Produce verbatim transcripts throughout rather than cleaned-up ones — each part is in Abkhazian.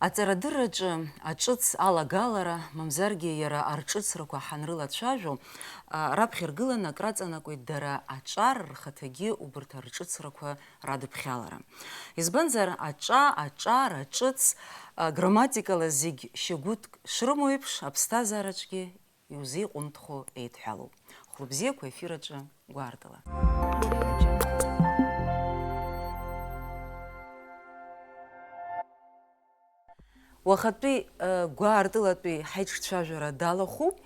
Аҵарадырраҿы аҿыц алагалара, мамзаргьы иара арҿыцрақәа ҳанрылацәажәо, а, раԥхьа иргыланы акраҵанакуеит дара аҿар рхаҭагьы убарҭ арҿыцрақәа радыԥхьалара. Избанзар, аҿа, аҿар, аҿыц, а, грамматикала зегь шьагәыҭк шрымоу еиԥш, аԥсҭазаараҿгьы иузеиҟәымҭхо еидҳәалоуп. Хәлыбзиақәа ефир аҿы гәаартыла. Уахатәи, э, гәаартылатәи ҳаиҿцәажәара далахәуп,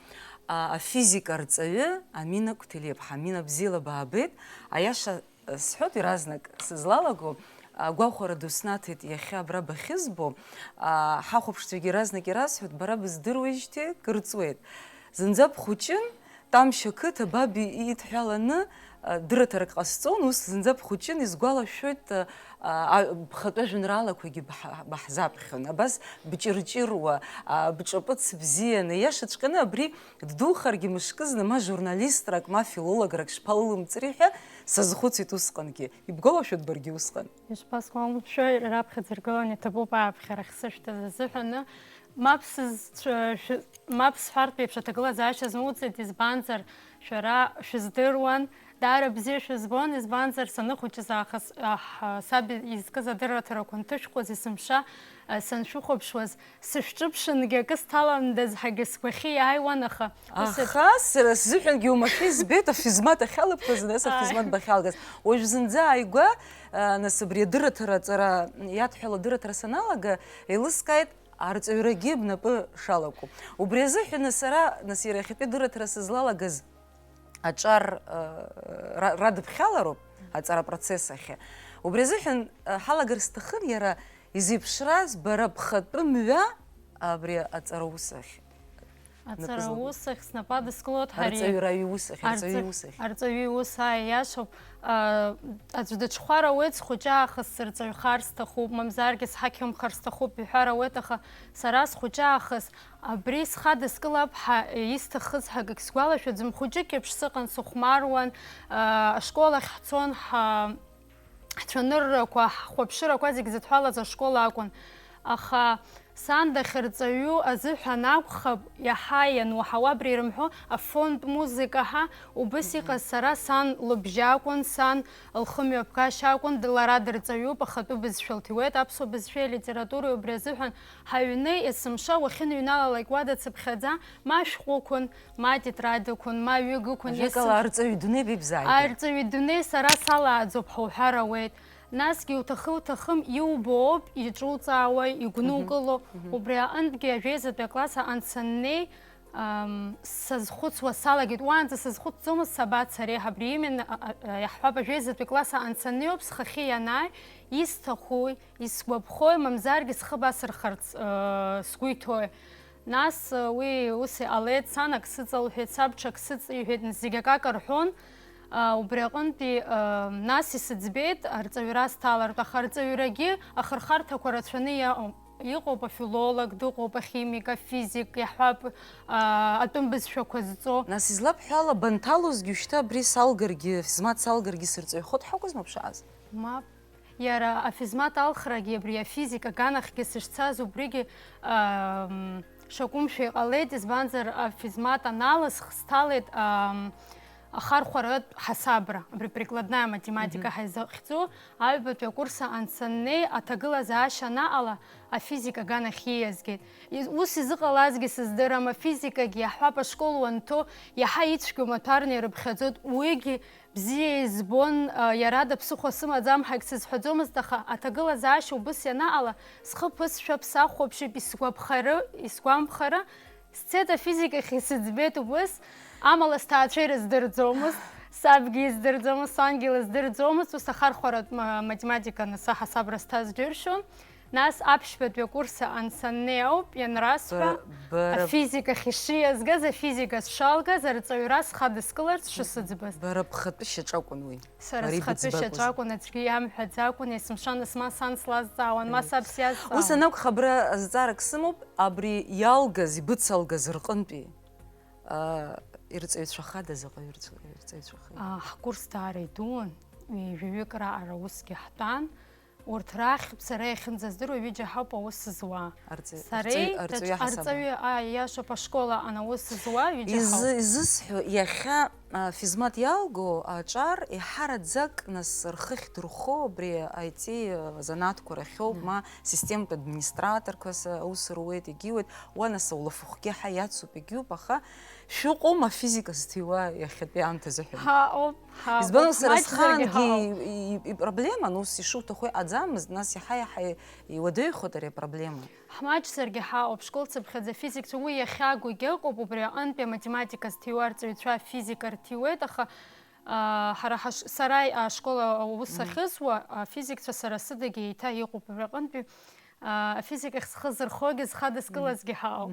а, афизика арҵаҩы Амина Қәҭелиаԥҳа. Амина, бзиала баабеит. Аиаша, э, сҳәоит, иаразнак сызлалаго, агәахәара ду снаҭеит иахьа абра бахьызбо, а, ҳахәаԥшцәагьы иаразнак ирасҳәоит, бара быздыруеижьҭеи кыр ҵуеит. Зынӡа бхәыҷын, Тамшь ақыҭа баб и-, идҳәаланы, а, дырраҭарак ҟасҵон, ус зынӡа бхәыҷын, исгәалашәоит, а, а, бхатәы ажәеинраалақәагьы баҳ-, баҳзаԥхьон. Абас бҷырҷыруа, а, бҿаԥыц бзианы, иашаҵәҟьаны абри ддухаргьы мышкызны, ма журналистрак, ма филолограк шԥалылымҵри ҳәа сазхәыцит усҟангьы. Ибгәалашәоит баргьы усҟан? Ишԥасгәалашәои, раԥхьаӡа иргыланы иҭабуп ааԥхьарахь сышәҭаз азыҳәаны. Мап сызцәа-, шәы-, мап сҳәартә еиԥш аҭагылазаашьа змоуӡеит, избанзар, шәара шәыздыруан, даара бзиа шәызбон, избанзар, саныхәыҷыз аахыс, аҳ-, саб изкыз адырраҭарақәа нҭышәхуаз есымша, а, саншәыхәаԥшуаз, сышәҿыԥшынгьы акы сҭаландаз ҳәагьы сгәахьы иааиуан, аха ус еиԥш Аха сара сзыҳәангьы умашәа избеит афизмат ахьалыбҭаз, нас Ааи. афизмат бахьалгаз. Уажә зынӡа ааигәа, а, нас абри адырраҭара аҵара иадҳәало адырраҭара саналага, еилыскааит, арҵаҩрагьы бнапы шалаку. Убри азыҳәаны сара, нас, иара иахьатәи адырраҭара сызлалагаз аҿар, э, ра-, радыԥхьалароуп, аҵара апроцесс ахь. Убри азыҳәан, э, ҳалагар сҭахын иара изеиԥшраз бара бхатәы мҩа абри аҵара ус ахь. Аҵара Напызлакуп. ус ахь снапы адыскылоит ҳари. Арҵаҩра иус ахь, арҵаҩы Арҵа-, иус ахь. Арҵаҩы иус, ааи, иашоуп. А, аӡә дыҽхәар ауеит, схәыҷы аахыс сырҵаҩхар сҭахуп, мамзаргьы сҳақьымхар сҭахуп иҳәар ауеит, аха сара схәыҷы аахыс абри схадыскылап ҳәа исҭахыз ҳәа акгьы сгәалашәаӡом. Хәыҷык еиԥш сыҟан, сыхәмаруан, а, ашкол ахь ҳцон, ҳа-, ҳцәаныррақәа, ҳхәаԥшырақәа зегь зыдҳәалаз ашкол акәын. Аха сан дахьырҵаҩу азыҳәан акәхап, иаҳа иануаҳауа абри ирымҳәо, афонд музыка ҳәа, убыс Мгм. иҟаз сара сан лыбжьы акәын, сан лхымҩаԥгашьа акәын, д-, лара дырҵаҩуп, ахатәы бызшәа лҭиуеит, аԥсуа бызшәеи алитературеи, убри азыҳәан ҳаҩны есымша уахьыныҩналалак уа дацыԥхьаӡа, ма шәҟәықәын, ма тетрадқәан, ма ҩыгақәан, Ажәакала, есымш-, арҵаҩы дунеи бибзааигәа. Арҵаҩы дунеи сара салааӡоуп ҳәа уҳәар ауеит. Насгьы уҭахы-уҭахым иубо ауп иҿуҵаауа, игәнукыло. Мгм, мгм. Убри аҟынтәгьы ажәеизатәи акласс аҟан саннеи, ам, сазхәыцуа салагеит. Уаанӡа сазхәыцӡомызт, сабацари, абри именно, а, а, а, иаҳҳәап, ажәеизатәи класс аҟан саннеиуп, схахьы ианааи, исҭахуи, исгәаԥхои, мамзаргьы схы басырхарц, э, сгәы иҭои? Нас, э, уи ус иҟалеит, сан ак сыҵалҳәеит, саб ҽак сыҵиҳәеит, зегь акака рҳәон. Э, убри аҟынтәи, э, нас исыӡбеит арҵаҩра сҭалартә, аха арҵаҩрагьы ахырхарҭақәа рацәаны иаҟоуп. Иҟоуп афилолог, дыҟоуп ахимик, афизик, иаҳҳәап, э, атәым бызшәақәа зҵо. Нас излабҳәо ала, банҭалозгьы, шьҭа абри салгаргьы, физмат салгаргьы сырҵаҩхоит ҳәа акәызма бшааз? Мап. Иара афизмат алхрагьы, абри афизика аганахьгьы сышцаз убригьы, ам, шакәымшәа иҟалеит, избанзар, афизмат аналысх сҭалеит, ам, ахархәаратә ҳасабра, абри прикладная математика Мгм. ҳаизыхьӡу, аҩбатәи акурс аҟан саннеи, аҭагылазаашьа анаҟала, афизика аганахь ииазгеит. Из-, ус изыҟалазгьы сыздырам, афизикагьы иаҳҳәап, ашкол уанҭо, иаҳа ицәгьоу амаҭәарны ирыԥхьаӡоит, уигьы Бзиа избон, а, иарада ԥсыхәа сымаӡам ҳәагь сызҳәаӡомызт, аха аҭагылазаашьа убыс ианаҟала, схы ԥысшәап, сахәаԥшып, исгәаԥхары, исгәамԥхара, сцеит афизикахь, исыӡбеит убыс, амала сҭаацәа ирыздырӡомызт, сабгьы издырӡомызт, сангьы лыздырӡомызт, ус ахархәаратә ма-, математика анысы аҳасабра сҭаз џьыршьон. Нас аԥшьбатәи акурс аҟан саннеи ауп ианрасҳәа, Бара, бара афизикахь ишиазгаз, афизика сшалгаз, арҵаҩра схадыскыларц шысыӡбаз. Бара бхатәы шьаҿакәын уи. Сара Бара схатәы ибыӡбакәыз. шьаҿакәын, аӡәгьы иамҳәаӡакәын, есымша нас ма сан слазҵаауан, ма Мм. саб сиазҵаауан. Ус анакәха, абра зҵаарак сымоуп, абри иалгаз, ибыцалгаз рҟынтәи, аа, ирҵаҩцәахада, заҟаҩы ирҵаҩцәахеи? Аа, ҳкурс даара идуун, ҩажәаҩык раҟара усгьы ҳтәан. Урҭ рахьтә сара иахьынӡаздыруа ҩыџьа ҳауп аус зуа. Арҵаҩ- Сареи арҵаҩы ҳасабала. Арҵаҩы, ааи, иашоуп, ашкола анаус зуа ҩыџьа ҳауп. Изы- изысҳәо, иахьа а, физмат иалго аҿар еиҳараӡак нас рхы ахьдырхо абри ай ти занааҭқәа рахьоуп, ма системтә администраторқәа с- аус руеит, егьиуеит, уа нас аулафахәгьы ҳа иацуп, егьиуп, аха шәыҟоума афизика зҭиуа иахьатәи аамҭазы ҳәа? Ҳаҟоуп, ҳаҟоуп. Избан, сара Маҷзаргьы схаангьы ҳаҟоуп. и- и- ипроблеман, ус ишуҭаху иҟаӡамызт, нас иаҳа-иаҳа иуадаҩхоит ари апроблема. Ҳмаҷзаргьы ҳаҟоуп, школцыԥхьаӡа афизикцәа, уи иахьагугьы ыҟоуп, убри аҟынтәи аматематика зҭиуа арҵаҩцәа афизика рҭиуеит, аха, аа, ҳара ҳаш-, сара ашкол аус ахьызуа, афизикцәа сара сыдагьы еиҭа иҟоуп, убри аҟынтәи, аа, афизикахь схы зырхогьы зхадыскылазгьы ҳаҟоуп.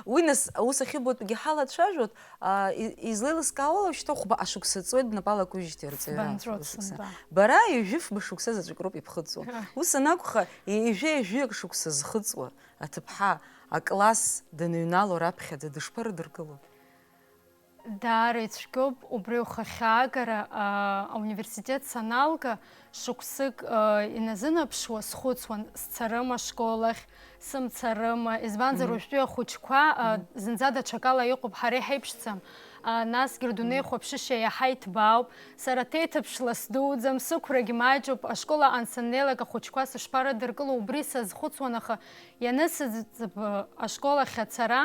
Уи нас аус ахьыбутәгьы ҳалацәажәоит, а, и- излеилыскаауала, шьҭа хәба ашықәса ҵуеит бнапала акыжьҭеи арҵаҩра. Сбанҵәоит Шықәса. Сынтәа. Бара ҩажәи фба шықәса заҵәык роуп ибхыҵуа. Ус анакәха, ҩажәи ҩажәиак шықәса зхыҵуа аҭыԥҳа акласс даныҩнало раԥхьаӡа дышԥарыдыркыло? Даара ицәгьоуп, убри ухахьаагара, аа, ауниверситет саналга, шықәсык, аа, иназынаԥшуа схәыцуан, сцарыма ашкол ахь, сымцарыма, избанзар, уажәтәи ахәыҷқәа, аа, зынӡа даҽакала иҟоуп, ҳара иҳаиԥшӡам. Аа, насгьы рдунеихәаԥшышьа иаҳа иҭбаауп, сара ҭеиҭыԥшла сдуӡам, сықәрагь маҷуп, ашкол аҟан саннеилак ахәыҷқәа сышԥарыдыркыло, убри сазхәыцуан, аха ианысыӡб ашкол ахь ацара,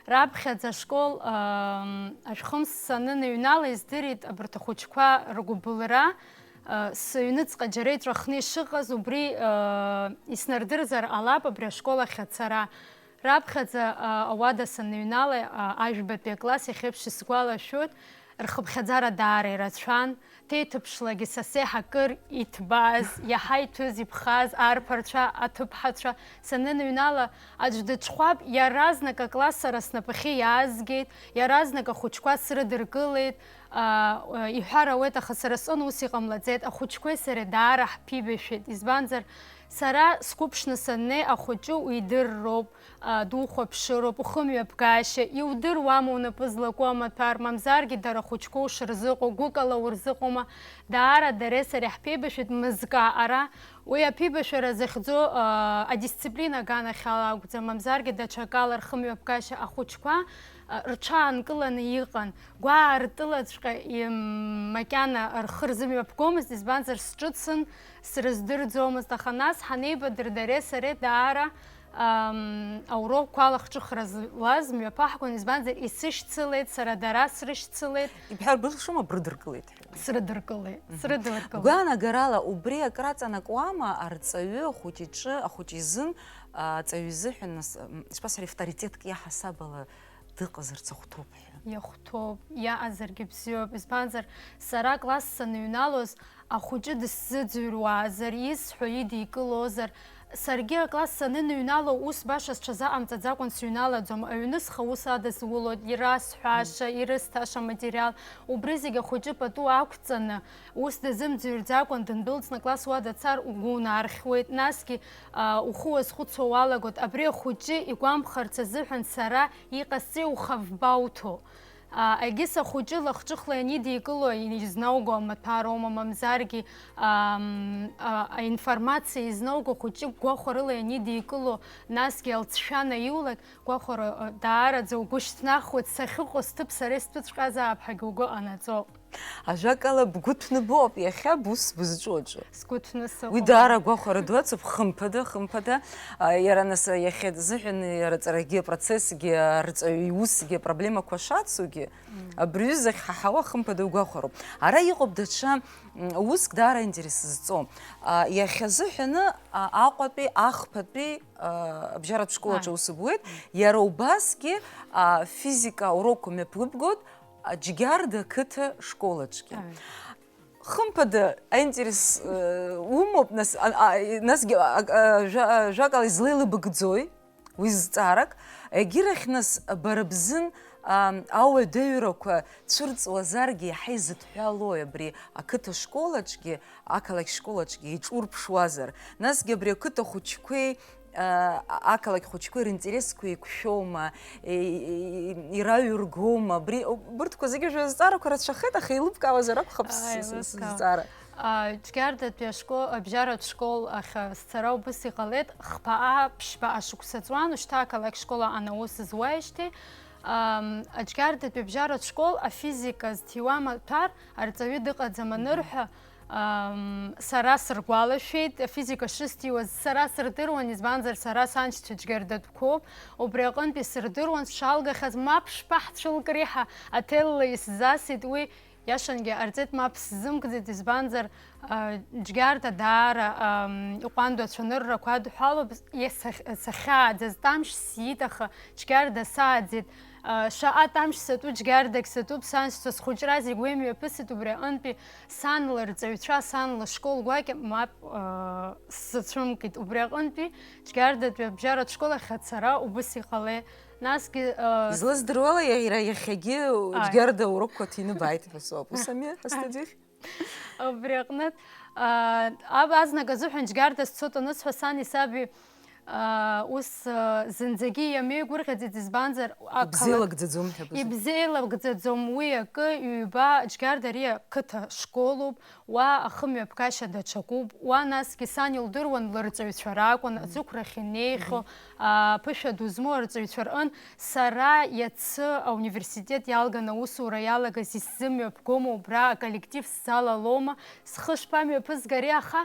раԥхьаӡа ашкол, аа, ашәхымс саныныҩнала, издырит абарҭ ахәыҷқәа ргәыбылра, аа, сыҩныҵҟа џьара иҵәахны ишыҟаз, убри, аа, иснардырзар ҟалап абри ашкол ахь ацара. Раԥхьаӡа, аа, ауада саныҩнала, аа, ажәбатәи акласс иахьеиԥш исгәалашәоит, рхыԥхьаӡара даара ирацәан, ҭеиҭыԥшлагьы са сеиҳа акыр иҭбааз, иаҳа иҭәыз, иԥхаз арԥарцәа, аҭыԥҳацәа саныныҩнала, аӡә дыҽхәап, иаразнак акласс сара снапахьы иаазгеит, иаразнак ахәыҷқәа срыдыркылеит, аа, иҳәар ауеит, аха сара сҟны ус иҟамлаӡеит, ахәыҷқәеи сареи даара ҳԥибашәеит, избанзар, сара сқәыԥшны саннеи, ахәыҷы уидырроуп, аа, духәаԥшыроуп, ухымҩаԥгашьа, иудыруама унапы злаку амаҭәар, мамзаргьы дара ахәыҷқәа ушырзыҟоу, гәыкала урзыҟоума, даара дареи сареи ҳԥибашәеит мызкы аҟара, уи аԥибашәара захьӡу, аа, адисциплина аганахьала акәӡам, мамзаргьы даҽакала рхымҩаԥгашьа ахәыҷқәа, аа, рҽаанкыланы иҟан, гәаартылаҵәҟьа им-, макьана рхы рзымҩаԥгомызт, избанзар, сҿыцын, срыздырӡомызт, аха нас ҳанеибадыр дареи сареи даара, ам, аурокқәа алахҿыхра злаз мҩаԥаҳгон, избанзар, исышьцылеит, сара дара срышьцылеит. Ибҳәар былшома, брыдыркылеит ҳәа? Срыдыркылеит, срыдыркылеит. Гәаанагарала убри акраҵанакуама арҵаҩы ахәыҷ иҿы, ахәыҷ изын, а, аҵаҩы изыҳәан, нас, м, ишԥасҳәари, авторитетк иаҳасаб ала дыҟазарц ахәҭоуп ҳәа? Иахәҭоуп, иаҟазаргьы бзиоуп, избанзар, сара акласс саныҩналоз, ахәыҷы дысзыӡырҩуазар, исҳәо идикылозар, саргьы акласс саныныҩнало, ус баша сҽазаҟамҵаӡакәан сыҩналаӡом, аҩнысха ус адызулоит, ирасҳәаша, ирысҭаша аматериал, убри зегь ахәыҷы пату ақәҵаны, ус дазымӡырҩӡакәан дындәылҵны акласс уа дацар угәы унархьуеит, насгьы, аа, ухы уазхәыцуа уалагоит, абри ахәыҷы игәамԥхарц азыҳәан сара иҟасҵеи ухавба уҭо? А, егьыс ахәыҷы лахҿыхла ианидикыло, изнауго амаҭәароума, мамзаргьы, ам, а, аинформациа изнауго хәыҷык гәахәарыла ианидикыло, насгьы алҵшәа наиулак, гәахәара, а, даараӡа угәы шьҭнахуеит, сахьыҟоу сҭыԥ сара истәыҵәҟьазаап ҳәагьы угәы ҟанаҵо. Ажәакала, бгәы ҭәны боуп иахьа бус бызҿу аҿы. Сгәы ҭәны сыҟоуп. Уи даара агәахәара ду ацуп, хымԥада, хымԥада, а, иара нас, а, иахьа зыҳәан иара аҵарагьы, апроцессгьы, арҵаҩы иусгьы апроблемақәа шацугьы, абри аҩыза ахьҳаҳауа хымԥада угәахәароуп. Ара иҟоуп даҽа, м, уск даара аинтерес зҵоу. А, иахьазыҳәаны, а, Аҟәатәи, Ахԥатәи, а, абжьаратә школаҿы Ааи. Ус убуеит, иара убасгьы, а, физика аурокқәа мҩаԥыбгоит, а, Џьгьарда ақыҭа школаҿгьы. Ааи. Хымԥада, аинтерес, э, умоуп, нас, а, а, насгьы, а, а, жа-, а, жәакала излеилыбыгӡои уи зҵаарак? Егьирахь, нас, бара бзын, а, ауадаҩрақәа цәырҵуазаргьы иаҳа изыдҳәалои абри ақыҭа школаҿгьы, ақалақь школаҿгьы иҿурԥшуазар? Насгьы абри ақыҭа хәыҷқәеи, а, ақалақь хәыҷқәеи ринтересқәа еиқәшәоума, и-, и-, ираҩыргоума, абри, убырҭқәа зегьы жәа зҵаарақәа рацәахеит, аха еилыбкаауазар акәхап с-, Ааи, с-, еилыбкаауа. Зҵаара. Џьгьардатәи ашкол, абжьаратә школ ахь сцара убыс иҟалеит, хԥа-ԥшьба ашықәса ҵуан, ушьҭа ақалақь школ аҟны аус зуеижьҭеи. Аџьгьардатәи абжьаратә школ афизика зҭиуа маҭәар арҵаҩы дыҟаӡам анырҳәа, сара сыргәалашәеит, афизика шысҭиуаз сара сырдыруан, избанзар сара саншьцәа џьгьардатәқәоуп, убри аҟынтәи сырдыруан сшалгахьаз, ма ԥшьба ҳцәылкри ҳәа аҭелла исзасит, уи иашангьы ҟарҵеит, мап сзымкӡеит, избанзар, џьгьарда даара иҟәандоу ацәаныррақәа адҳәалоуп, сахьааӡаз тамшь сиит, аха џьгьарда сааӡеит, шаҟа тамшь сатәу џьгьардагь сатәуп, саншьцәа схәыҷра зегь уи мҩаԥысит, убри аҟынтәи сан лырҵаҩцәа, сан лышкол гәакьа мап сзацәымкит, убри аҟынтәи џьгьардатәи абжьаратә школ ахь ацара убыс иҟалеит. Насгьы, э, излаздыруала, иара иахьагьы Ааи. Џьгьарда урокқәа ҭины бааит ҳәа соуп. Ус ами, ҳастудиахь? Убри аҟнытә, а, аб-, азнак азыҳәан Џьгьарда сцоит анысҳәа, сани саби, а, ус, а, зынӡагьы иамеигәырӷьаӡеит, избанзар, ақалақь Ибзеилагӡаӡом ҳәа бызоуп. Ибзеилагӡаӡом уи акы, ҩба, Џьгьарда ари ақыҭа школуп, уа ахымҩаԥгашьа даҽакуп, уа насгьы сан илдыруан лырҵаҩцәа ракәын, аӡықәрахь инеихьоу, аԥышәа ду змоу арҵаҩцәа рҟын. Сара иацы ауниверситет иалган аусура иалагаз исзымҩаԥгома убра аколлектив сзалалома, схы шԥамҩаԥызгари, аха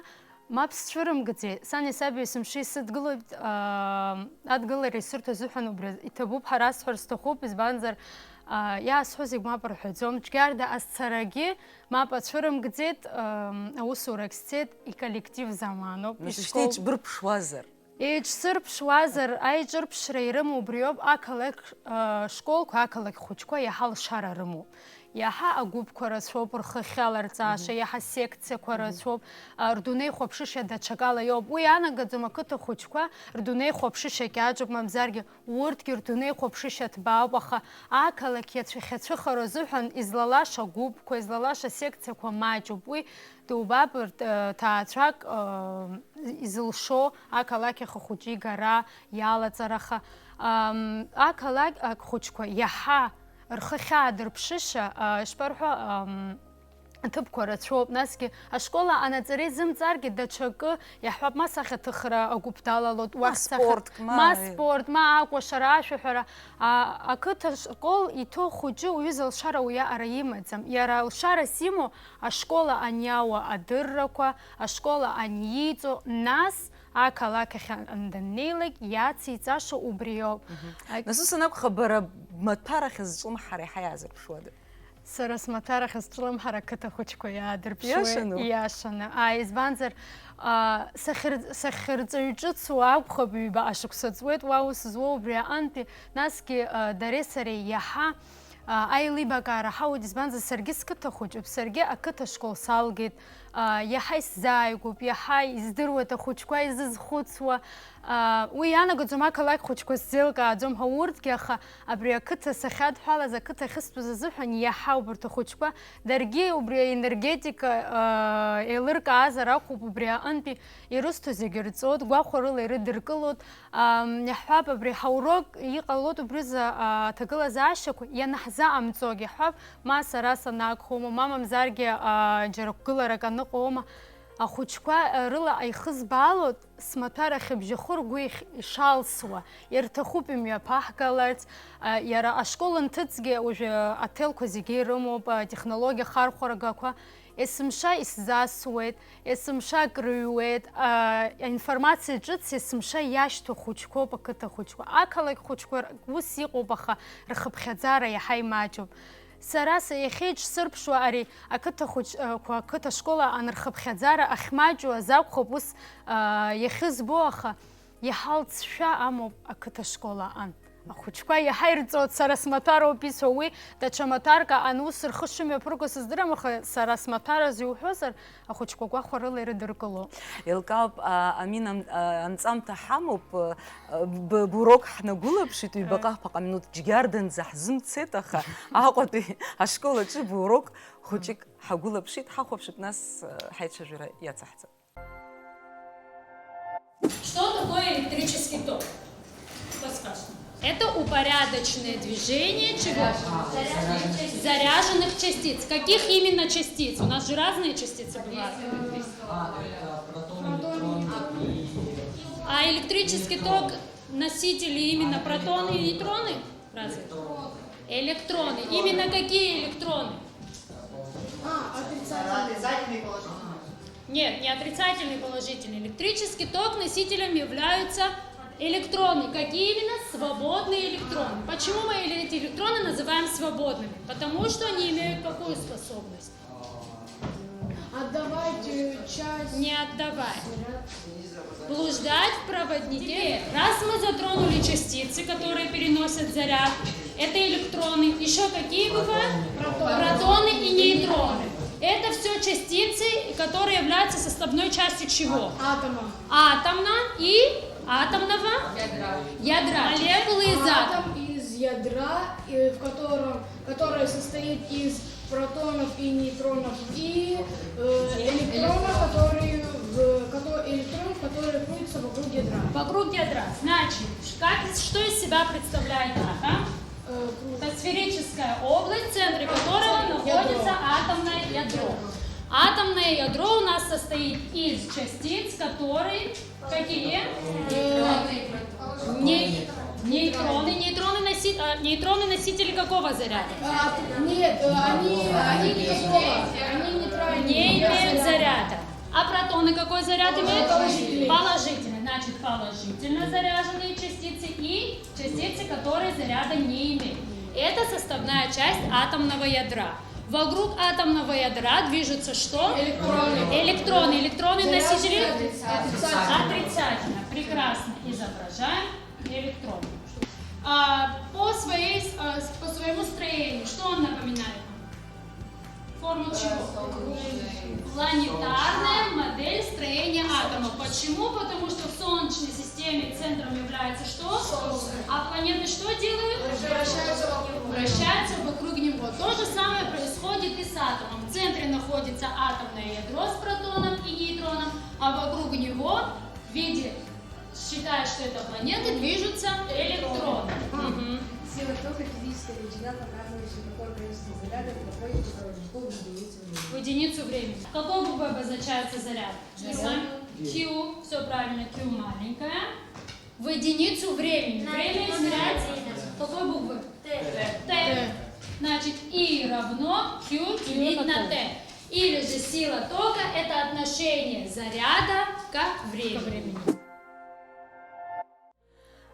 мап сцәырымгӡеит. Сани саби есымша исыдгылоит, аа, адгылара исырҭо азыҳәан убри иҭабуп ҳәа расҳәар сҭахуп, избанзар, аа, иаасҳәо зегь мап рҳәаӡом. Џьгьарда азцарагьы мап ацәырымгӡеит, аа, аусурагь сцеит, иколлектив заманоуп, Нас ишкол- ушьҭа еиҿбырԥшуазар? Еиҿсырԥшуазар, аиҿырԥшра ирымоу убриоуп, ақалақь, аа, школқәа, ақалақь хәыҷқәа иаҳа лшара рымоуп. Иаҳа агәыԥқәа рацәоуп рхы ахьаларҵаша, Мгм. иаҳа секциақәа Мгм. рацәоуп, а, рдунеихәаԥшышьа даҽакала иоуп. Уи ианагаӡом ақыҭа хәыҷқәа рдунеихәаԥшышьа кьаҿуп, мамзаргьы урҭгьы рдунеихәаԥшышьа ҭбаауп, аха ақалақь иацәыхьацәыхароу азыҳәан излалаша гәыԥқәа, излалаша секциақәа маҷуп. Уи дубап рт-, э, ҭаацәак, э, изылшо ақалақь ахахәыҷы игара иалаҵараха. Ам, ақалақь, ак-, хәыҷқәа иаҳа рхы ахьаадырԥшыша, а, ишԥарҳәо, ам, аҭыԥқәа рацәоуп. Насгьы ашкол аҟны аҵара изымҵаргьы, даҽакы иаҳҳәап, ма сахьаҭыхра агәыԥ далалоит, Ма уахь сахьа-, спортк, ма ма спорт, ма акәашара, ашәаҳәара. А, ақыҭа школ иҭоу хәыҷы уҩыза лшара уиаҟара имаӡам. Иара лшарас имоу ашкол аҟны иауа адыррақәа, ашкол аҟны ииҵо, нас ақалақь ахь ан-, даннеилак иациҵаша убриоуп. Мгм. Ак- Нас ус анакәха, бара маҭәарахь зҿлымҳара иаҳа иаазырԥшуада? Сара смаҭәарахь зҿлымҳара ақыҭа хәыҷқәа иаадырԥшуеит. Иашану? Иашаны. Ааи, избанзар, а, сахьыр-, сахьырҵаҩ ҿыцу акәхап, ҩба ашықәса ҵуеит уа ус зуоу убри аҟынтәи, насгьы, а, дареи сареи иаҳа, а, аилибакаара ҳауеит, избанзар, саргьы сқыҭа хәыҷуп, саргьы ақыҭа школ салгеит, а, иаҳа исзааигәоуп, иаҳа издыруеит ахәыҷқәа изызхәыцуа. А, уи ианагаӡом ақалақь хәыҷқәа сзеилкааӡом ҳәа урҭгьы, аха абри ақыҭа сахьадҳәалаз, ақыҭа ахьыстәыз азыҳәан иаҳа убарҭ ахәыҷқәа, даргьы убри аенергетика, а, еилыркаазар акәхап, убри аҟынтәи ирысҭо зегьы рҵоит, гәахәарыла ирыдыркылоит. Ам, иаҳҳәап, абри ҳаурок иҟалоит убрыза, а, аҭагылазаашьақәа ианаҳзаҟамҵогьы, иаҳҳәап, ма сара санагхоума, ма мамзаргьы, а, џьара қәгыларак аныҟоума. Ахәыҷқәа, а, рыла ихызбаалоит, смаҭәар ахьыбжьахо ргәы ихь-, ишалсуа, ирҭахуп имҩаԥаҳгаларц, а, иара ашкол анҭыҵгьы уажәы аҭелқәа зегьы ирымоуп, а, технологиа хархәаргақәа. Есымша исзасуеит, есымша акрыҩуеит, а, аинформациа ҿыц есымша иашьҭоу хәыҷқәоуп ақыҭа хәыҷқәа. Ақалақь хәыҷқәа ус иҟоуп, аха рхыԥхьаӡара иаҳа имаҷуп. Сара са иахьа иҿсырԥшуа ари ақыҭа хәыҷ-, ы, қәа ақыҭа школ аҟан рхыԥхьаӡара ахьмаҷу азакәхап ус, а, иахьызбо, аха иаҳа лҵшәа амоуп ақыҭа школ аҟан. Ахәыҷқәа иаҳа ирҵоит, сара смаҭәароуп исҳәо, уи даҽа маҭәарк аҟан ус рхы шымҩаԥырго сыздырам, аха сара смаҭәараз иуҳәозар, ахәыҷқәа гәахәарыла ирыдыркыло. Еилкаауп, а, Амина, ам-, а, анҵамҭа ҳамоуп, а, б-, бурок ҳнагәылаԥшит, ҩбаҟа Ааи. ԥаҟа минуҭ џьгьарданӡа ҳзымцеит, аха Аҟәатәи ашкол аҿы бурок хәыҷык ҳагәылаԥшит, ҳахәаԥшып, нас, а, ҳаицәажәара иацаҳҵап. Что такое электрический ток? Подскажите, пожалуйста. Это упорядоченное движение чего? Заряженных частиц. Каких именно частиц? У нас же разные частицы бывают. А электрический ток, носители именно протоны и нейтроны? Разве? Электроны. Именно какие электроны? А, отрицательный. Отрицательный положительный. Нет, не отрицательный, положительный. Электрический ток носителем являются электроны. Какие именно? Свободные электроны. Почему мы эти электроны называем свободными? Потому что они имеют какую способность? Отдавать э, часть. Не отдавать. Блуждать в проводнике. Раз мы затронули частицы, которые переносят заряд, это электроны. Еще какие бывают? Протоны и нейтроны. Это все частицы, которые являются составной частью чего? Атома. Атомна и атомного ядра. Молекулы из атома. Атом из ядра, э, в котором, которое состоит из протонов и нейтронов и э, электронов, которые, в, которые, электронов, которые крутятся вокруг ядра. Вокруг ядра. Значит, как, что из себя представляет атом? Э, круг. Это сферическая область, в центре которого находится атомное ядро. Атомное ядро у нас состоит из частиц, которые какие? Не- нейтроны. Нейтроны, носи- а, нейтроны носители какого заряда? А, нет, э, они, они никакого, они нейтральные. Не имеют заряда. А протоны какой заряд имеют? Положительный. Положительный. Значит, положительно заряженные частицы и частицы, которые заряда не имеют. Это составная часть атомного ядра. Вокруг атомного ядра движутся что? Электроны. Электроны. Электроны носители Отрицательно. отрицательно. Прекрасно изображаем электроны. А, по, своей, а, с- по своему строению, что он напоминает нам? Форму чего? Планетарная модель строения атома. Почему? Потому что в Солнечной системе центром является что? А планеты что делают? Вращаются вокруг. Вращаются вокруг него. То же самое происходит и с атомом. В центре находится атомное ядро с протоном и нейтроном, а вокруг него в виде, считая, что это планеты, движутся электроны. Мгм. Сила тока — физическая величина, показывающая, какое количество заряда проходит по проводнику в единицу времени. В единицу времени. Какой буквой обозначается заряд? Киса. Q. Все правильно, Q маленькая. В единицу времени. Время измеряется какой буквы? Т. Значит, E равно Q делить на Т. Или же сила тока — это отношение заряда ко времени.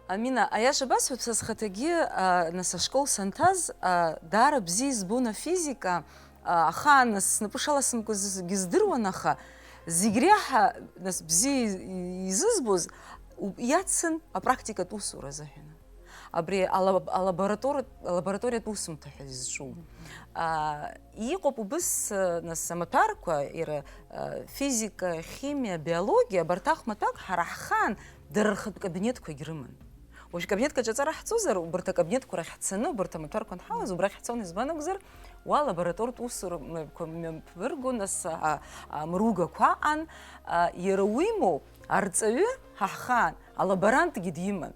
Амина, аиаша басҳәап, са схаҭагьы, а, нас ашкол санҭаз, а, даара бзиа избон афизика, а, ахаан нас снапы шаласымкуазгьы здыруан, аха зегь реиҳа нас бзиа изызбоз у-, иацын апрактикатә усура азыҳәан. Абри ала-, алаборатор-, алабораториатә усумҭа ҳәа изҿу. А, иҟоуп убыс, а, нас амаҭәарқәа, иара, а, физика, химиа, биологиа, абарҭ ахә маҭәарқәа ҳара ҳхаан дара рхатә кабинетқәагь рыман. Уажә кабинетк аҿы аҵара ҳҵозар, убарҭ акабинетқәа рахь ҳцаны, убарҭ амаҭәарқәа анҳауаз, убрахь ҳцон, избан акәзар, уа лаборатортә усурақәа мҩаԥырго, нас, а, а, мругақәа аҟан, а, иара уимоу, арҵаҩы ҳа ҳхаан алаборантгьы диман.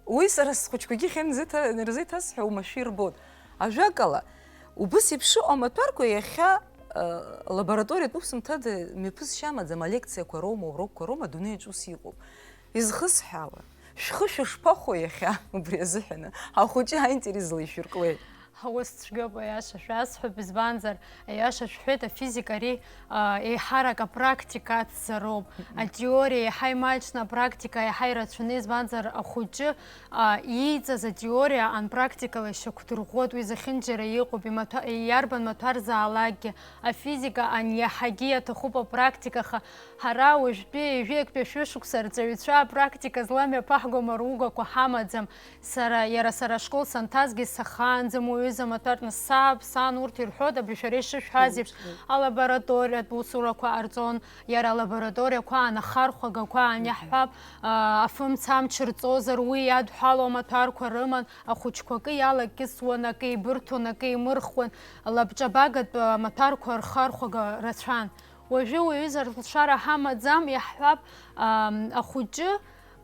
Уи сара схәыҷқәагьы иахьынӡа-, инарзеиҭасҳәо уамашәа ирбоит. Ажәакала, убыс еиԥш иҟоу амаҭәарқәа иахьа, э, лабораториатә усумҭада мҩаԥысшьа амаӡам, алекциақәа роума, урокқәа роума, адунеи аҿы ус иҟоуп. Изхысҳәаауа, шәхы шәышԥахәо иахьа убри азыҳәаны? Ахәыҷы аинтерес лишәыркуеит. Ус цәгьоуп, аиаша шәасҳәап, избанзар, аиаша шәҳәеит, афизика ари, а, еиҳарак апрактика ацзароуп. Атеориа еиҳа имаҷны, апрактика еиҳа ирацәаны, избанзар, ахәыҷы, а, ииҵаз атеориа анпрактикала ишьақәдырӷәӷәоит, уи зехьынџьара иҟоуп, имаҭәа-, иарбан маҭәарзаалакгьы, афизика ан иаҳагьы иаҭахуп апрактика, аха ҳара уажәтәи ҩажәи актәи ашәышықәса арҵаҩцәа апрактика злам иаԥаҳгом аругақәа ҳамаӡам. Сара, иара сара ашкол санҭазгьы сахаанӡам уаҩы замаҭәаркны саб, сан урҭ ирҳәоит, абри шәара ишышәҳәаз еиԥш, алабораториатә усурақәа ҟарҵон, иара алабораториақәа аан, ахархәагақәа аан, иаҳҳәап, а, афымца амч рҵозар, уи иадҳәалоу амаҭәарқәа рыман, ахәыҷқәа акы иалакьысуан, акы еибырҭон, акы еимырхуан, лабҿабагатә, а, амаҭәарқәа рхархәага рацәан. Уажәы уаҩы залшара ҳамаӡам, иаҳҳәап, а, ахәыҷы,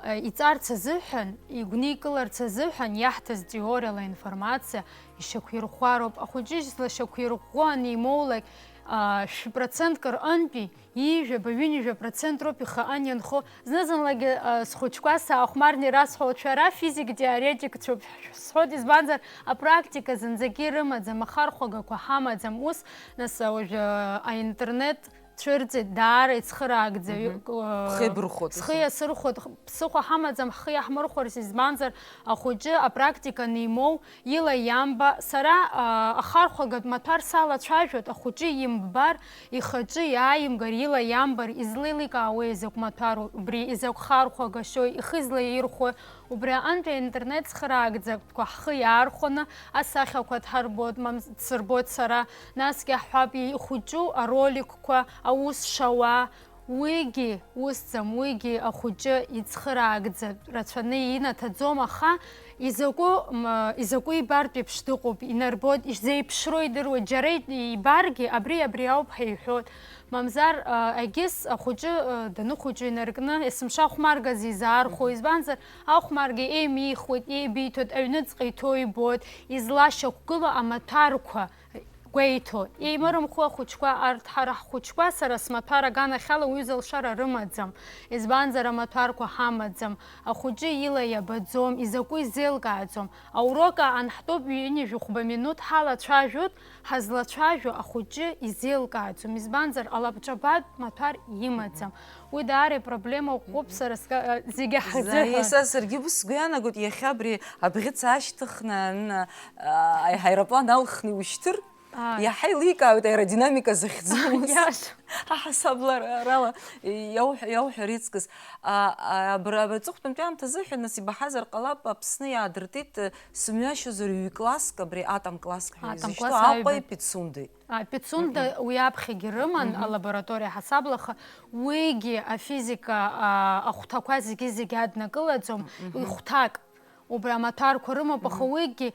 иҵарц азыҳәан, игәникыларц азыҳәан иаҳҭаз теориала информациа ишьақәирӷәӷәароуп. Ахәыҷы злашьақәирӷәӷәо анимоулак, а, шәи процентк рҟынтәи ҩажәаба, ҩынҩажәа процент роуп ихаан ианхо. Зны-зынлагьы, а, схәыҷқәа саахәмарны ирасҳәоит, шәара физик-теоретикцәоуп, сҳәоит, избанзар, апрактика зынӡагьы ирымаӡам, ахархәагақәа ҳамаӡам. Ус, нас, уажәы, а, аинтернет цәырҵит, даара ицхыраагӡа. Мгм. Э, бхы еибырхәоит, бхы ус. Иасырхәоит, ԥсыхәа ҳамаӡам, ҳхы иаҳмырхәарц, избанзар, ахәыҷы апрактика анимоу, ила иамба, сара, а, ахархәагатә маҭәар салацәажәоит, ахәыҷы имббар, ихаҿы иааимгар, ила иамбар, излеиликаауеи изакә маҭәару убри, изакә хархәагашьои, ихы излаирхәои? Убри аҟынтәи аинтернет цхыраагӡатәқәа ҳхы иаархәаны, асахьақәа дҳарбоит, мамз-, дсырбоит сара, насгьы ҳҳәап, ихәыҷу ароликқәа, аус шауа, уигьы усӡам, уигьы ахәыҷы ицхыраагӡатә рацәаны инаҭаӡом, аха изакәу, м, изакәу ибартә еиԥш дыҟоуп, инарбоит, изеиԥшроу идыруеит, џьара ибаргьы, абри, абри ауп ҳәа иҳәоит. Мамзар, а, егьыс ахәыҷы, а, даныхәыҷу инаркны, есымша ахәмарга зизаархәо, мгм, избанзар, ахәмарга еимихуеит, еибиҭоит, аҩныҵҟа иҭоу ибоит, излашьақәгыло амаҭәарқәа гәеиҭоит. Еимырымхуа ахәыҷқәа, арҭ ҳара ҳхәыҷқәа, сара смаҭәар аганахьала уаҩы залшара рымаӡам, избанзар, амаҭәарқәа ҳамаӡам, ахәыҷы ила иабаӡом, изакәу изеилкааӡом. Аурок аан ҳтәоуп, ҩынҩажәи хәба минуҭ ҳалацәажәоит, ҳазлацәажәо ахәыҷы изеилкааӡом, избанзар, алабҿабатә маҭәар имаӡам. Уи даара ипроблема ӷәӷәоуп сара сга-, зегьы ҳзыҳәан. Са саргьы ус сгәы иаанагоит, иахьа абри абӷьыц аашьҭыхны, ан-, а, аероплан алхны иушьҭыр, ааи, иаҳа еиликаауеит аеродинамика захьӡу ус. Иаша. Аҳасабаларала иауҳәа-, иауҳәар иҵкыс. А, а, абра, абра аҵыхәтәантәи аамҭазы ҳәа, нас, ибаҳазар ҟалап, Аԥсны иаадыртит, э, сымҩашьозар ҩ-класск, абри атом класск ҳәа изышьҭоу Аҟәеи Пицундеи. А, Пицунда уи аԥхьагьы рыман, алабораториа ҳасабла, аха уигьы афизика, а, ахәҭақәа зегьы-зегьы аднакылаӡом, уи хәҭак. Убри амаҭәарқәа рымоуп, аха уигьы,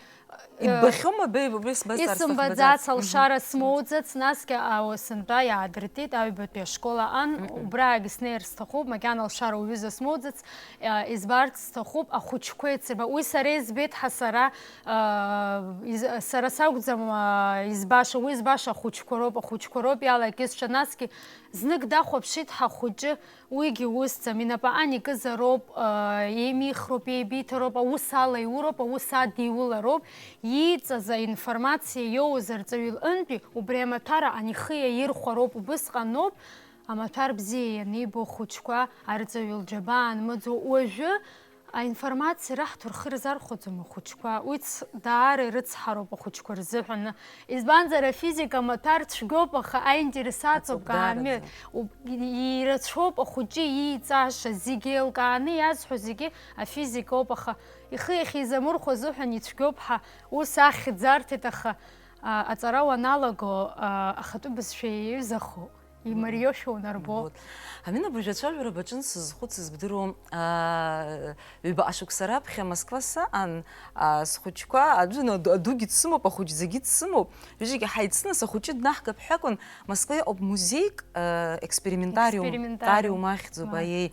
э, иббахьоума, беи, убри сбазҵаар сҭахӡац. Исымбаӡац, алшара смоуӡац, насгьы, а, сынтәа иаадыртит аҩбатәи ашкол аҟан, убраагьы снеир сҭахуп, макьана алшара уҩыза смоуӡац, а, избарц сҭахуп ахәыҷқәа еицырба-, уи сара избеит, ҳа сара, а, из-, сара сакәӡам, а, избаша, уи збаша ахәыҷқәа роуп, ахәыҷқәа роуп иалакьысша, насгьы знык дахәаԥшит ҳахәыҷы, уигьы усӡам, инапаҟан икызароуп, а, еимихроуп, еибиҭароуп, аус алаиуроуп, аус адиулароуп, ииҵаз аинформациа иоуз арҵаҩы лҟынтәи убри амаҭәар аан ихы иаирхәароуп, убысҟаноуп, амаҭәар бзиа ианибо ахәыҷқәа арҵаҩы лџьабаа анмыӡуа. Уажәы аинформациа раҳҭо рхы рзархәаӡом ахәыҷқәа. Уи ц-, даара ирыцҳароуп ахәыҷқәа рзыҳәан. Избанзар, афизика амаҭәар цәгьоуп, аха аинтерес аҵоуп, аҵоуп, даара, каамеҭ. Даара. У-, и-, ирацәоуп ахәыҷы ииҵаша, зегьы еилкааны иазҳәо зегьы афизикоуп, аха ихы иахьизамырхәо азыҳәан ицәгьоуп ҳәа ус ахьӡ арҭеит, аха, а, аҵара уаналаго, а, ахатәы бызшәа иаҩызахо. Имариошәа унарбо. Вот. Амина, абыржәы ацәажәара баҿын сызхәыцыз бдыруам, аа, ҩбаҟа шықәса раԥхьа Москва саан, аа, схәыҷқәа, аӡәы на-, аду-, адугьы дсымоуп, ахәыҷӡагьы дсымоуп, ҩыџьагьы ҳаицны сахәыҷы днаҳгап ҳәа акәын, Москва иҟоуп музеик, аа, експериментариум, Експериментариум. Тариум ахьӡуп, Ма. Аиеи.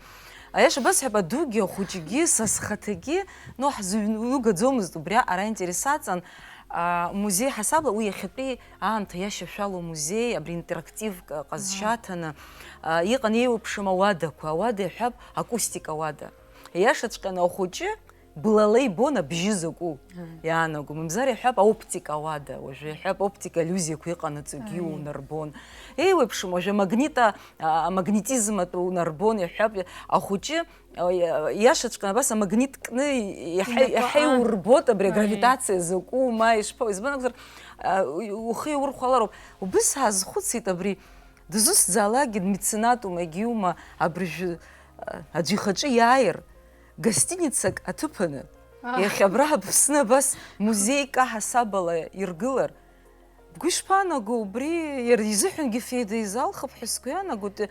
Аиаша басҳәап, адугьы, ахәыҷгьы, са схаҭагьы, ну, ҳзыҩныгаӡомызт, убри аҟара аинтерес аҵан, аа, музеи ҳасабла, уи иахьатәи аамҭа иашьашәалоу музеи, абри интерактивк ҟазшьа аҭаны, а, иҟан еиуеиԥшым ауадақәа. Ауада иҳәап, акустика ауада. Иашаҵәҟьаны ахәыҷы блала ибон абжьы закәу иаанаго. Мамзар иҳәап, аоптика ауада. Уажәы иҳәап, оптика аллюзиақәа иҟанаҵогьы унарбон. Еиуеиԥшым, уажәы амагнита-, а, амагнетизм атәы унарбон, иҳәап, ахәыҷы Иа-, иашаҵәҟьаны абас амагнит кны иаҳа-, иаҳа иурбоит абри агравитациа закәу, ма ишԥа-, избан акәзар, а, у-, ухы иаурхәалароуп. Убыс ҳазхәыцит абри, дызусҭзаалакгьы дмеценатума, егьиума, абыржәы, а, аӡәы ихаҿы иааир, гостиницак аҭыԥаны, иахьа абра Аԥсны абас музеик аҳасабала иргылар, бгәы ишԥаанаго, убри иара изыҳәангьы феида изалхып ҳәа сгәы иаанагоит.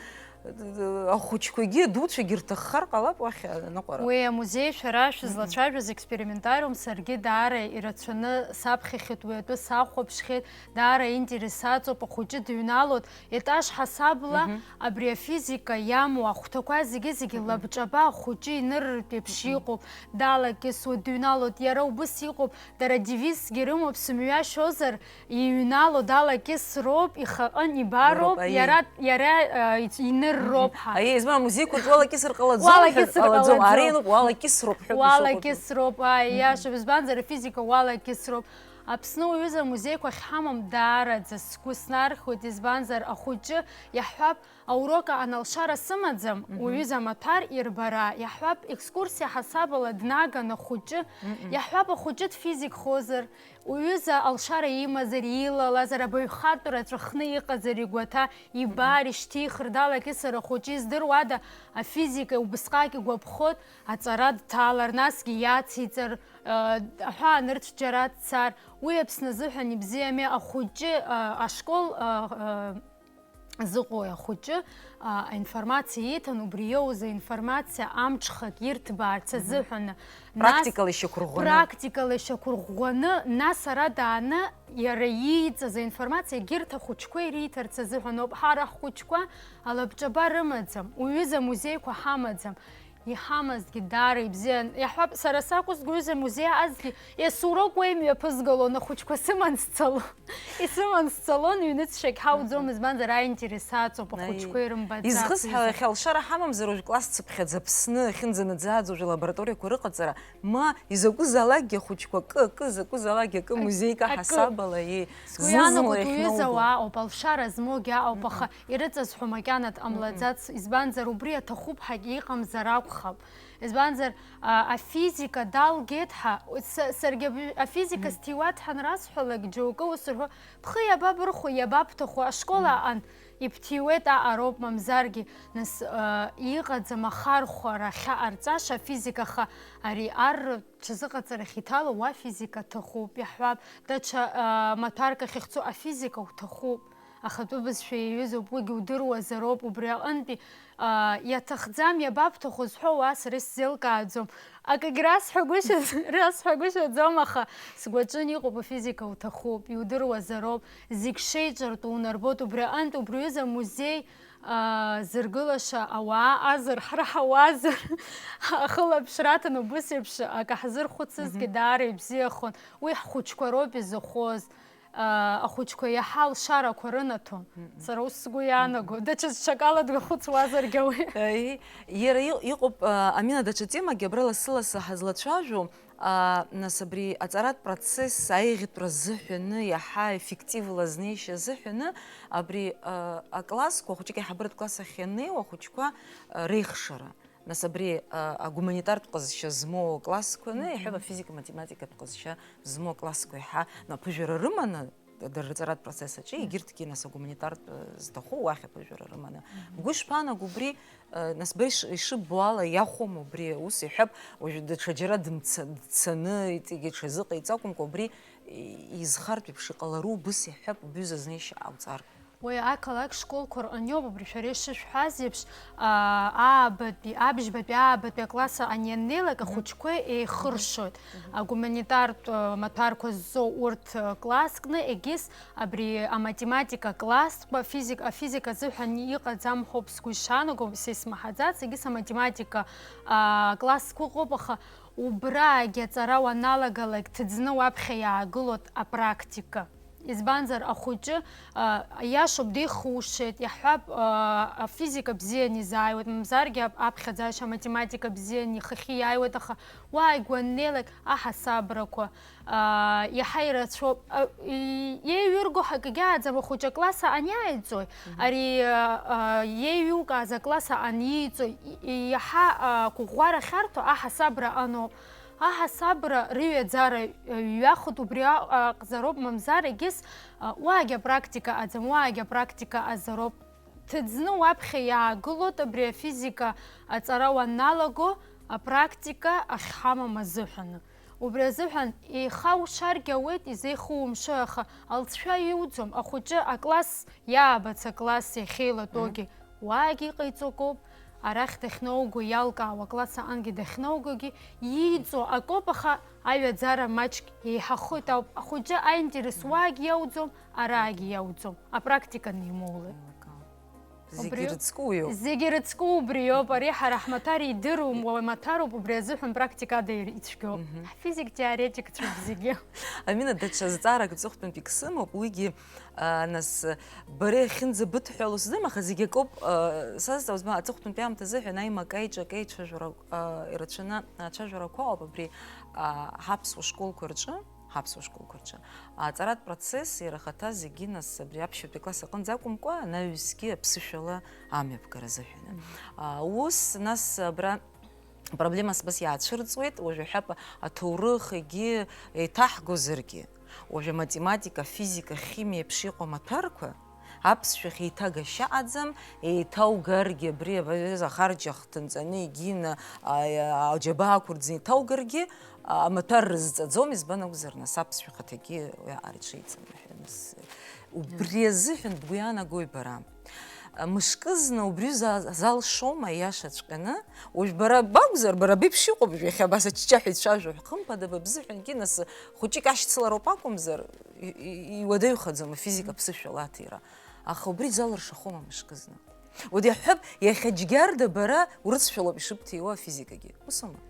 ахәыҷқәагьы, адуцәагьы рҭаххар ҟалап уахь аныҟәара. Уи амузеи шәара шәызлацәажәоз, експериментариум, саргьы даара ирацәаны саԥхьахьеит, уи атәы сахәаԥшхьеит, даара интерес аҵоуп, ахәыҷы дыҩналоит, етаж ҳасабла абри афизика иамоу ахәҭақәа зегьы-зегьы лабҿаба ахәыҷы инырыртә еиԥш иҟоуп, далакьысуеит, дыҩналоит, иара убыс иҟоуп, дара девизгьы рымоуп, сымҩашьозар, иҩнало далакьысроуп, ихаҟын ибароуп, Роуп, аиеи. Иара, иара, э, иц-, инырроуп ҳәа. Аиеи, избан, амузеикәаҿ уалакьысыр ҟалаӡом, Уалакьысыр ҳәа ҟалаӡом, ҟалаӡом. Ара иануп, уалакьысроуп ҳәа. Уалакьысроуп, ааи, иашоуп, избанзар, афизика уалакьысроуп. Аԥсны уаҩыза амузеиқәа ахьҳамам даараӡа сгәы снархьуеит, избанзар, ахәыҷы иаҳҳәап, аурок аҟан алшара сымаӡам, Мгм. Уҩыза амаҭәар ирбара, иаҳҳәап, екскурсиа ҳасабала днаган ахәыҷы, Мгм. Иаҳҳәап, ахәыҷы дфизикхозар, уҩыза алшара имазар, илалазар, абаҩхатәра ҵәахны иҟазар, игәаҭа, ибар, ишьҭихыр, далакьысыр, ахәыҷы издыруада, афизика убысҟак игәаԥхоит, аҵара дҭалар, насгьы иациҵар, э, аҳәаа нырцә џьара дцар, уи Аԥсны азыҳәан ибзиами, ахәыҷы, э, ашкол, э, э, зыҟоу ахәыҷы, а, аинформациа ииҭан, убри иоуз аинформациа амҽхак ирҭбаарц Мгм. Азыҳәан, нас Практикала ишьақәырӷәӷәаны. Практикала ишьақәырӷәӷәаны, нас ара дааны, иара ииҵаз аинформациа егьырҭ ахәыҷқәа ириҭарц азыҳәан ауп. Ҳара ҳхәыҷқәа алабҿаба рымаӡам, уҩыза музеиқәа ҳамаӡам. Иҳамазгьы даара ибзиан. Иаҳҳәап, сара сакәызҭгьы, уҩыза музеи аҟазгьы, есурок уа имҩаԥызгалон, ахәыҷқәа сыман сцалон. Исыман сцалон, ҩныҵшьагь ҳауӡом, Аҳа. Избанзар, аинтерес аҵоуп, Аи. Ахәыҷқәа ирымбаӡац. Изхысҳәаала, уҩыза. Иахьа алшара ҳамамзар, уажә класс цыԥхьаӡа Аԥсны ахьынӡанаӡааӡо, уажә алабораториақәа рыҟаҵара, ма изакәызаалакгьы ахәыҷқәа акы, акы, закәызаалакгьы акы, музеик Акы. Аҳасабала, и, Сгәы зны-зынла иаанагоит, уҩыза иахьнауго. Уаа ыҟоуп, алшара змоугьы аҟоуп, Мгм. Аха ирыҵазҳәо макьана дҟамлаӡац, Мгм. Избанзар, убри аҭахуп ҳәагьы иҟамзар акәхап. Избанзар, а, афизика далгеит ҳәа, с-, саргьы аб-, афизика Мгм. Сҭиуеит ҳәа анрасҳәалак, џьоукы ус рҳәо, бхы иабабырхәо, иабабҭаху, ашкол Мгм. Аҟан ибҭиуеит аҟароуп, мамзаргьы, нас, а, иҟаӡам ахархәара ахьаҟарҵаша афизика, аха ари ар ҽазыҟаҵарахь иҭало уа физика ҭахуп, иаҳҳәап, даҽа, а, маҭәарк ахьахьцо афизика уҭахуп. Ахатәы бызшәа иаҩызоуп, уигьы удыруазароуп, убри аҟынтәи, а, иаҭахӡам, иабабҭаху зҳәо уа сара исзеилкааӡом. Акагь расҳәагәышьаӡ-, расҳәагәышьаӡом, аха сгәаҿын иҟоуп, афизика уҭахуп, иудыруазароуп, зегь шеиҿартәу унарбоит, убри аҟынтә, убри аҩыза амузеи, а, зыргылаша ауаа азар, ҳара ҳауазар, ахылаԥшра аҭан убыс еиԥш акы ҳзырхәыцызгьы Мгм. Даара ибзиахон. Уи ҳхәыҷқәа роуп изыхәоз. А, ахәыҷқәа иаҳа алшарақәа рынаҭон. Мгм. Сара ус сгәы иаанаго. Мгм. Даҽа ҽакала дгәахәыцуазаргьы ауеит. Аи, иара и-, иҟоуп, а, Амина, даҽа темакгьы абра лассы-лассы ҳазлацәажәо, а, нас абри аҵаратә процесс аиӷьтәра азыҳәаны иаҳа еффективла азнеишьа азыҳәаны абри, а, аклассқәа, хәыҷык аиҳабыратә класс ахь ианнеиуа ахәыҷқәа, а, реихшара. Нас абри, а, агуманитартә ҟазшьа змоу аклассқәа аны, Мгм. Иаҳҳәап, афизика-математикатә ҟазшьа змоу аклассқәа еиҳа, ну, аԥыжәара рыманы, дара рҵаратә процесс аҿы, Мгм. Егьырҭгьы, нас, агуманитартә, э, зҭаху уахь аԥыжәара рыманы. Мгм. Бгәы ишԥаанагоу убри, э, нас, бара иш-, ишыббо ала иахәом убри, ус иҳәап, уажәы даҽаџьара дымца-, дцаны, иҵегьы ҽазыҟаиҵакәымкәа, убри и-, изхартә еиԥш иҟалару, убыс иҳәап, убҩыза знеишьа ҟауҵар. Уи ақалақь школқәа рҟыниоуп, убри шәара ишышәҳәаз еиԥш, аа, аабатәи, абжьбатәи, аабатәи акласс аҟны ианнеилак, Мгм. Ахәыҷқәа еихыршоит. Мгм. Агуманитартә, э, маҭәарқәа зҵоу урҭ, э, класск кны, егьыс абри аматематика классқәа, афизик-, афизика азыҳәан иҟаӡам ҳәоуп сгәы ишаанаго, са исмаҳаӡац, егьыс аматематика, аа, классқәа ыҟоуп, аха убраагьы аҵара уаналагалак, ҭыӡны уаԥхьа иаагылоит апрактика. Избанзар, ахәыҷы, а, иашоуп, деихушеит, иаҳҳәап, а, афизика бзианы изааиуеит, мамзаргьы ап-, аԥхьаӡашьа аматематика бзианы ихахьы иааиуеит, аха уа игәаннеилак аҳасабрақәа, а, иаҳа ирацәоуп. А, и-, еиҩырго ҳакгьы ааӡам, ахәыҷы акласс аҟан иааиҵои? Мгм. Ари, а, а, еиҩукааз акласс аҟан ииҵои? И-, и-, иаҳа, а, қәыӷәӷәара ахьарҭо аҳасабра аҟаноуп. Аҳасабра рыҩаӡара ҩахоит, убри аҟ-, аҟзароуп, мамзар егьыс, а, уаагьы апрактика аӡам, уаагьы апрактика азароуп. Ҭыӡны уаԥхьа иаагылоит абри афизика аҵара уаналаго, апрактика ахьҳамам азыҳәаны. Убри азыҳәан еихаушаргьы ауеит, изеихумшо, аха алҵшәа иуӡом, ахәыҷы акласс иаабац акласс иахьеилатәоугьы. Мгм. Уаагьы иҟаиҵо акоуп, арахь дахьноуго иалкаауа акласс аҟынгьы дахьноугогьы ииҵо акоуп, аха аҩаӡара маҷк еиҳахоит ауп. Ахәыҷы аинтерес уаагьы иауӡом, араагьы иауӡом, апрактика нимоулеит. Зегьы Убри рыцку иоуп. Зегьы рыцку убри иоуп, ари ҳара ҳмаҭәар идыруам, уаҩ маҭәароуп, убри азыҳәан практика ада ицәгьоуп. Мгм. Ҳфизик теоретикцәоуп зегьы. Амина, даҽа зҵаарак ҵыхәтәантәик сымоуп, уигьы, а, нас, бара иахьынӡабыдҳәалоу сзым, аха зегь акоуп, а, сазҵаауа збан, аҵыхәтәантәи аамҭазы ҳәа наимак аиҿак аицәажәара, а, ирацәаны ацәажәарақәа ыҟоуп абри, а, ҳаԥсуа школқәа рҿы. Ҳаԥсуа школқәа рҿы. Аҵаратә процесс иара ахаҭа зегьы, нас, абри аԥшьбатәи акласс аҟынӡа акәымкәа, анаҩсгьы аԥсышәала амҩаԥгара азыҳәан. Мгм. А, ус, нас, абра проблемас абас иаацәырҵуеит, уажә аҳәап аҭоурых егьи еиҭаҳгозаргьы, уажә аматематика, афизика, ахимиа еиԥш иҟоу амаҭәарқәа аԥсшәахь еиҭагашьа аӡам, еиҭаугаргьы абри абаҩыза ахарџь ахҭынҵаны егьины, а, а, аџьабаа ақәырӡны еиҭаугаргьы, амаҭәар рызҵаӡом, избан акәзар, нас аԥсшәа хаҭагьы уиаҟара иҽеиҵамҳәа, нас, убри азыҳәан бгәы иаанагои бара? Мышкызны убри за-, залшома, иашаҵәҟьаны? Уажә бара бакәзар, бара беиԥш иҟоуп, жәа, иахьа абас аччаҳәа ицәажәо, хымԥада, ба бзыҳәангьы, нас, хәыҷык ашьцылароуп акәымзар, и-, и-, иуадаҩхаӡом афизика ԥсышәала аҭира. Аха убри залыршахома мышкызны? Уи иаҳҳәап, иахьа Џьгьарда бара урысшәалоуп ишыбҭиуа афизикагьы. Усоума?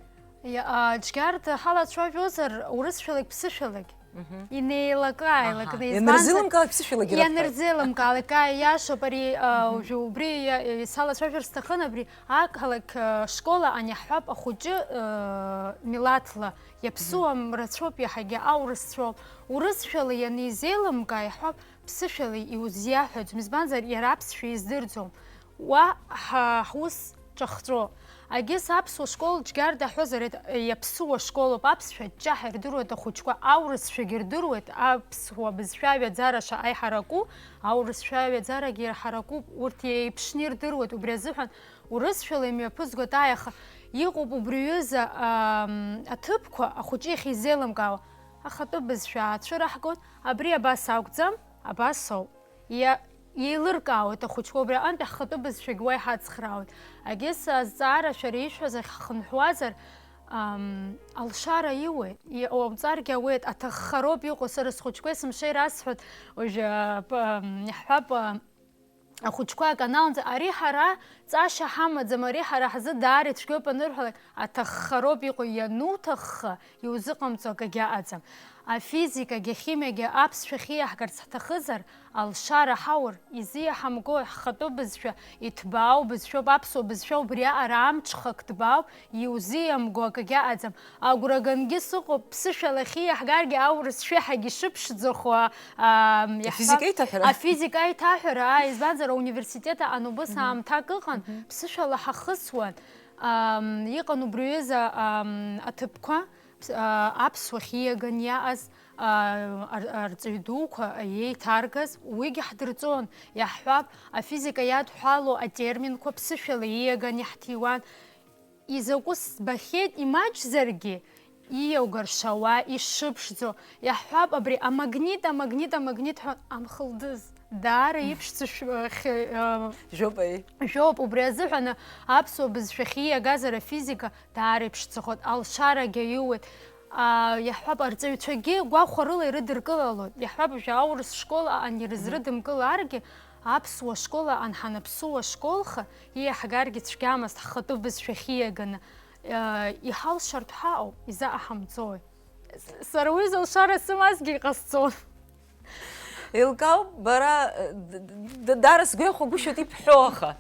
Иа-, а, Џьгьарда ҳалацәажәозар, урысшәалагь ԥсышәалагь. Мгм. Инеилакы-ааилакны, аҳа, избанзар, ианырзеилымкаалак ԥсышәалагьы рацәоуп. Ианырзеилымкаалак, ааи, иашоуп, ари, а, мгм, уажәы убри иа-, и-, салацәажәар сҭахын, абри ақалақь, а, школа ани ҳҳәап, ахәыҷы, а, милаҭла иаԥсуам, мгм, рацәоуп, иаҳагьы аурысцәоуп. Урысшәала ианизеилымкаа, иаҳҳәап, ԥсышәала иузиаҳәаӡом, избанзар, иара аԥсшәа издырӡом. Уа ҳа-, ҳус ҿахҵәо. Агьыс аԥсуа школ Џьгьарда ҳҳәозар, иаԥсуа школоуп, аԥсшәа ҷҷаҳәа ирдыруеит ахәыҷқәа, аурысшәагьы рдыруеит, аԥсуа бызшәа аҩаӡара шаҟа иҳараку, аурысшәа аҩаӡарагьы иҳаракуп, урҭ еиԥшны ирдыруеит, убри азыҳәан урысшәала имҩаԥызгоит, ааи, аха иҟоуп убри ҩыза, ам, аҭыԥқәа ахәыҷы иахьизеилымкаауа, ахатәы бызшәа аацәыраҳгоит, абри абас акәӡам, абас ауп. Иа-, еилыркаауеит ахәыҷқәа, убри аҟынтә ҳхатәы бызшәагь уа иҳацхраауеит. Агьыс азҵаара шәара ишәҳәаз ахь ҳхынҳәуазар, ам, алшара иуеит, иҟауҵаргьы ауеит, аҭаххароуп иҟоу, сара схәыҷқәа есымша ирасҳәоит, уажәы, а, п-, ам, иаҳҳәап, а, ахәыҷқәа аканалӡа, ари ҳара ҵашьа ҳамаӡам, ари ҳара ҳзы даара ицәгьоуп анырҳәалак, аҭаххароуп иҟоу, иануҭахха, иузыҟамҵо акагьы аҟаӡам. Афизикагьы ахимиагьы аԥсшәа ахьиаҳгарц ҳҭахызар, алшара ҳаур, изиаҳамго ҳхатәы бызшәа иҭбаау бызшәоуп, аԥсуа бызшәа убриаҟара амҽхак ҭбаауп, иузиамго акагьы аҟаӡам. Агәра гангьы сыҟоуп, ԥсышәала ахьиаҳгаргьы аурыс шәаҳагьы ишыԥшӡахо, а, а, иаҳҳәап, афизика аиҭаҳәара. Афизика аиҭаҳәара, аа, избанзар, ауниверситет аҟан убыс, мгм, аамҭак ыҟан, мгм, ԥсышәала ҳахысуан. Ам, иҟан убри ҩыза, ам, аҭыԥқәа, ԥс-, а, аԥсуа ахьиаган иааз, а, ар-, арҵаҩ дуқәа еиҭаргаз, уигьы ҳдырҵон, иаҳҳәап, афизика иадҳәалоу атерминқәа ԥсышәала ииаган иаҳҭиуан. Изакәы збахьеит, имаҷзаргьы, ииаугаршауа, ишыԥшӡо, иаҳҳәап, абри амагнит, амагнит, амагнит ҳәа амхылдыз. Даара иԥшӡа шә-, хь-, а, Жәоуп, аи. Жәоуп, убри азыҳәаны аԥсуа бызшәахь ииагазар афизика даара иԥшӡахоит, алшарагьы аиуеит. А, иаҳҳәап, арҵаҩцәагьы гәахәарыла ирыдыркылалоит. Иаҳҳәап, уажәы аурыс школ аҟан, мгм, ирызрыдымкыларгьы, аԥсуа школ аҟан, ҳанаԥсуа школха, ииаҳгаргьы цәгьамызт, ҳхатәы бызшәахь ииаганы. А, иҳалшартә ҳаҟоуп, изаҟа ҳамҵои? С-, сара уи залшара сымазгьы иҟасҵон. Еилкаауп, бара, д-, д-, д-, даара сгәы иахәагәышьоит ибҳәо, аха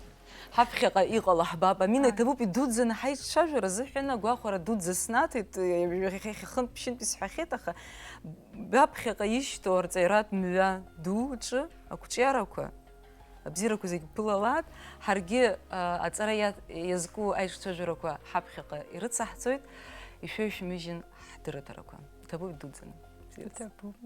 ҳаԥхьаҟа иҟало ҳбап. Амина, ааи, иҭабуп идуӡӡаны ҳаицәажәара азыҳәан агәахәара дуӡӡа снаҭеит, иахьа хынтә-ԥшьынтә исҳәахьеит, аха баԥхьаҟа ишьҭоу арҵаҩратә мҩа дуаҿы ақәҿиарақәа, абзиарақәа зегь бԥылалааит, ҳаргьы, а, аҵара иа-, иазку аиҿцәажәарақәа ҳаԥхьаҟа ирыцаҳҵоит, ишәеиҩ-шәмыжьын ҳдырраҭарақәа. Иҭабуп идуӡӡаны. Бзиа. Иҭабуп.